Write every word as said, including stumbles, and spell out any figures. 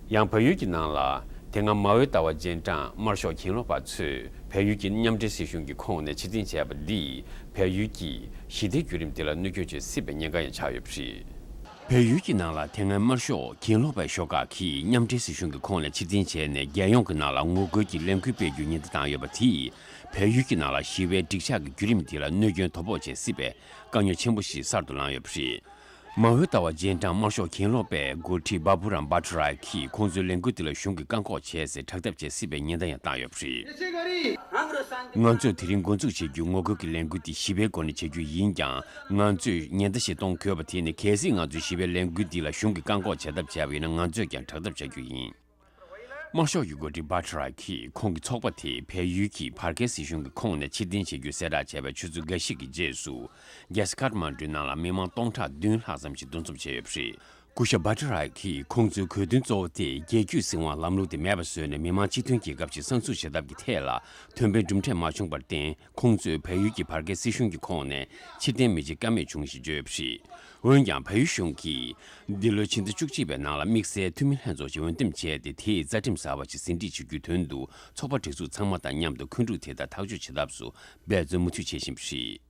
ཡང་བལ་ཡུལ་གྱི་ནང་ལ་དེ་སྔ་མ་འོའི་ལྟ་བ་རྗེས་འབྲང་དམར་ཤོག་གྱེན་ལོག་པ་ཚོས་བལ་ཡུལ་གྱི་མཉམ་འབྲེལ་སྲིད་གཞུང་གི་ཁོངས་ནས་ཕྱིར་འཐེན་བྱས་པ་འདིས་བལ་ཡུལ་གྱི་ཞི་བདེའི་བརྒྱུད་རིམ་དེ་ལ་གནོད་སྐྱོན་བྱེད་སྲིད་པའི་ཉེན་ཁ་ཡང་ཆགས་ཡོད་པ་རེད། བལ་ཡུལ་གྱི་ནང་ལ་དེ་སྔའི་དམར་ཤོག་གྱེན་ལོག་པའི་ཤོག་ཁག་གིས་མཉམ་འབྲེལ་སྲིད་གཞུང་གི་ཁོངས་ནས་ཕྱིར་འཐེན་བྱས་ནས་རྒྱལ་ཡོངས་ཀྱི་ནང་ལ་ངོ་རྒོལ་གྱི་ལས་འགུལ་སྤེལ་རྒྱུའི་ཉེན་བརྡ་བཏང་ཡོད་པ་དེས་བལ་ཡུལ་གྱི་ནང་ལ་ཞི་བའི་འགྲིག་འཇགས་ཀྱི་བརྒྱུད་རིམ་དེ་ལ་གནོད་སྐྱོན་དོ་ཕོག་བྱེད་སྲིད་པའི་དཀའ་རྙོག་ཆེན་པོ་ཞིག་གསར་དུ་ལངས་ཡོད་པ་རེད། མ་འོའི་ལྟ་བ་རྗེས་འབྲང་དམར་ཤོག་གྱེན་ལོག་པའི་འགོ་ཁྲིད་བྷ་བྷུ་རམ་བྷ་ཊ་རའི་གིས་ཁོང་ཚོའི་ལས་འགུལ་དེ་ལ་གཞུང་གིས་བཀག་འགོག་བྱས་ཚེ་དྲག་འཐབ་བྱེད་སྲིད་པའི་ཉེན་བརྡ་ཡང་བཏང་ཡོད་པ་རེད། ང་ཚོས་དེ་རིང་འགོ་འཛུགས་བྱེད་རྒྱུའི་ངོ་རྒོལ་གྱི་ལས་འགུལ་འདི་ཞི་བའི་སྒོ་ནས་བྱེད་རྒྱུ་ཡིན་ཀྱང་། ང་ཚོས་ཉེན་བརྡ་ཞིག་གཏོང་དགོས་པ་དེ་ནི། གལ་སྲིད་ང་ཚོའི་ཞི་བའི་ལས་འགུལ་འདི་ལ་གཞུང་གིས་བཀག་འགོག་བྱེད་ཐབས་བྱས་པ་ཡིན་ན། ང་ཚོས་ཀྱང་དྲག་འཐབ་བྱ་རྒྱུ་ཡིན། དམར་ཤོག་གི་འགོ་ཁྲིད་བྷ་ཊ་རའི་གིས་ཁོང་གི་ཚོགས་པ་དེས་བལ་ཡུལ་གྱི་བར་བརྒལ་སྲིད་གཞུང་གི་ཁོངས་ནས་ཕྱིར་འཐེན་བྱེད་རྒྱུའི་གསལ་བསྒྲགས་བྱས་པའི་ཆུ་ཚོད་འགའ་ཞིག་གི་རྗེས་སུ། རྒྱལ་ས་ཁཱཐ་མན་ཌུའི་ནང་ལ་མི་མང་སྟོང་ཕྲག་བདུན་ལྷག་ཙམ་ཞིག་འདུ་འཛོམས་བྱས་ཡོད་པ་རེད། སྐུ་ཞབས་བྷ་ཊ་རའི་གིས་ཁོང་ཚོའི་དགོས་འདུན་གཙོ་བོ་དེ་རྒྱལ་རྒྱུད་བསྲིང་བའི་ལམ་ལུགས་དེ་མེད་པ་བཟོས་ནས། མི་དམངས་སྤྱི་མཐུན་རྒྱལ་ཁབ་ཅིག་གསར་འཛུགས་བྱེད་ཐབས་ཀྱི་ཐད་ལ་དོན་ཕན་གྲུབ་འབྲས་མ་བྱུང་བར་བརྟེན། ཁོང་ཚོས་བལ་ཡུལ་གྱི་བར་བརྒལ་སྲིད་གཞུང་གི་ཁོངས་ནས་ཕྱིར་འཐེན་མི་བྱེད་ཀ་མེད་བྱུང་ཞེས་བརྗོད་ཡོད་པ་རེད། འོན་ཀྱང་། བལ་ཡུལ་གཞུང་གིས་འདི་ལོའི་ཕྱི་ཟླ་བཅུ་གཅིག་པའི་ནང་ལ་དམིགས་བསལ་འཐུས་མི་ལྷན་ཚོགས་ཤིག་འོས་འདེམས་བྱས་ཏེ། དེའི་རྩ་ཁྲིམས་གསར་པ་ཞིག་ཟིན་བྲིས་བྱེད་རྒྱུའི་དོན་དུ་ཚོགས་པ་སྒྲིག་འཛུགས་ཚང་མ་དང་མཉམ་དུ་འཁོན་འགྲུལ་དེ་དག་ཐག་གཅོད་བྱེད་ཐབས་སུ་འབད་བརྩོན་མུ་མཐུད་བྱེད་བཞིན་པ་རེད།